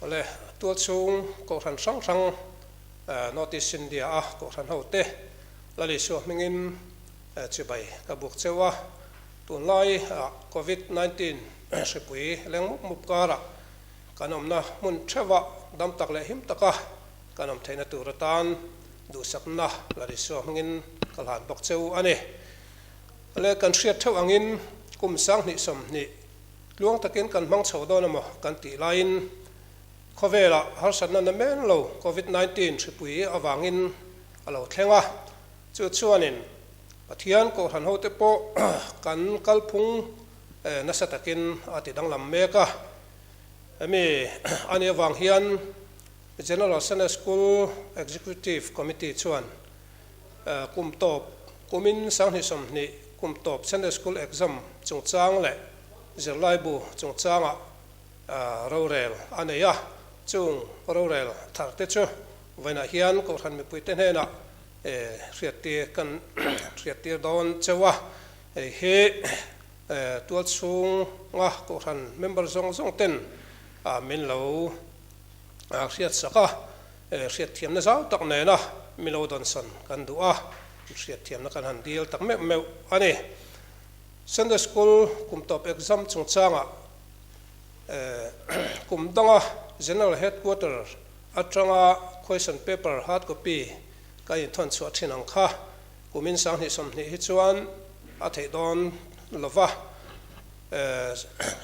Awle, tualchhung kohhran hrang hrang North East India a kohhran ho te Lal Isua hmingin chibai ka buk cheu a. Tunlai ah Covid 19 hripui leng mup mup karah kan awmna hmun theuhah dam tak leh him taka kan awm theihna tur atan duhsakna Lal Isua hmingin ka hlan bawk cheu a ni. Awle, kan hriat theuh angin kum 2020 Tluang takin kan hmang chho dawn emaw kan tih laiin khawvelah harsatna na men lo Covid 19 hripui avangin a lo thleng a, chu chuanin Pathian Kohhran hote pawh kan kalphung nasa takin a ti danglam mek a. Hemi a nih avang hian General Sunday School Executive Committee chuan kum tawp kumin 2020 kum tawp Sunday School exam chungchang leh zirlaibu chungchangah rorel a nei a, chung rorel thar te chu vawiinah hian Kohhran mipuite hnenah hriattir kan hriattir dawn cheu a, hei hi tualchhunga Kohhran member zawng zawng ten min lo hriatsak a, hriatthiamna zau tak nena min lo dawnsawn kan duh a, hriatthiamna kan han dil tak meuh meuh a ni. Sunday School kum tawp exam chungchangah kum danga General Headquarter atanga question paper hard copy ka inthawn chhuah thin ang kha kumin 2020 hi chuan a theih dawn lova.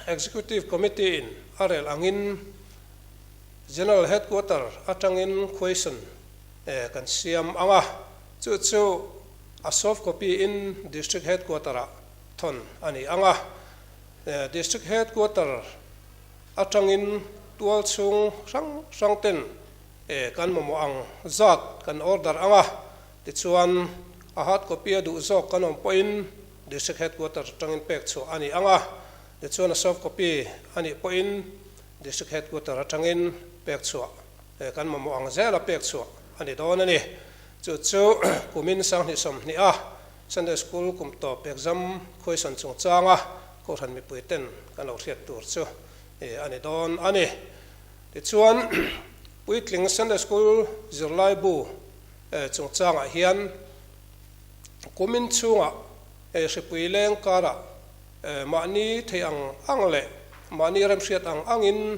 Executive Committee in a rel angin General Headquarter atangin question kan siam ang a, chu chu A soft copy in District Headquarter ah thawn a ni ang a. District Headquarter atangin tual chhung hrang hrang ten kan mamawh ang zat kan order ang a, tichuan a hard copy a duh zawk kan awm pawhin District Headquarter atangin pek chhuah a ni ang a, tichuan a soft copy a nih pawhin District Headquarter atangin pek chhuah kan mamawh ang zela pek chhuah a ni dawn a ni. Chu chu kumin 2020 a Sunday School kum tawp exam question chungchanga Kohhran mipui ten kan lo hriat tur chu a ni dawn a ni. Tichuan puitling Sunday School zirlai bu chungchangah hian kumin chhungah hripui leng karah mahni thei ang ang leh mahni remhriat ang angin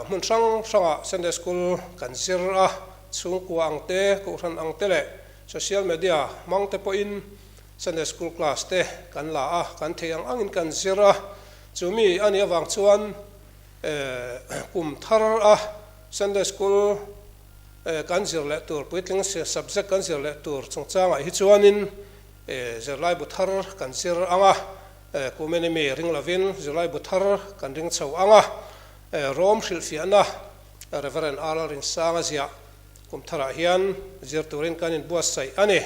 Hmun hrang hrangah Sunday School kan zir a, chhungkua ang te, kohhran ang te leh social media hmang te pawhin Sunday School class te kan la a, kan thei ang angin kan zir a. Chumi a nih avang chuan kum thar a Sunday School kan zir leh tur, puitling subject kan zir leh tur chungchangah hi chuanin zirlaibu thar kan zir ang a. Kum enemy ring lovin zirlaibu thar kan ring chho ang a, Rom hrilhfiahna Rev. R. Rinsanga ziah kum tharah hian zir turin kan inbuatsaih a ni.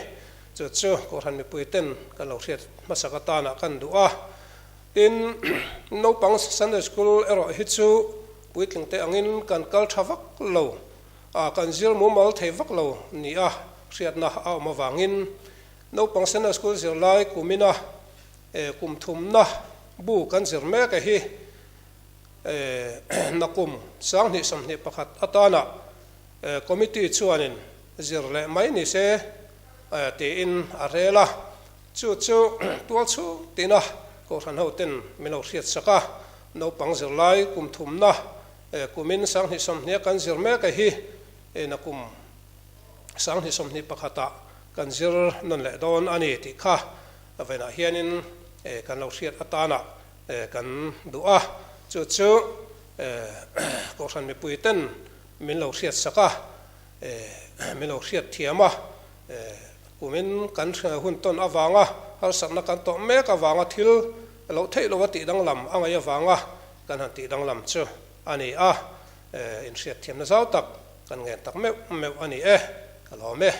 Chu chu Kohhran mipui ten kan lo hriat hmasak atana kan duh a. Tin, naupang Sunday School erawh hi chu puitling te angin kan kal tha vak lo, kan zir mumal thei vak lo nia hriatna a awm avangin naupang Sunday School zirlai kumina Kum thumna bu kan zir mek a hi nakum 2021 atana committee chuanin zir leh mai ni se tiin a rel a, chu chu tual chhung tina Kohhran ho ten min lo hriat sak a, naupang zirlai kum thumna kumin 2020 kan zir mek a hi nakum 2021 ah kan zir nawn leh dawn a ni tih kha A venah hianin kan lo hriat atana kan duh a, chu chu Kohhran mipui ten min lo hriat sak a, min lo hriat thiam a, kumin kan hun tawn avanga harsatna kan tawh mek avanga thil loh theih lova tih danglam a ngaih avanga kan han tih danglam chu a ni a, inhriat thiamna zau tak kan ngen tak meuh meuh a ni e, ka lawm e.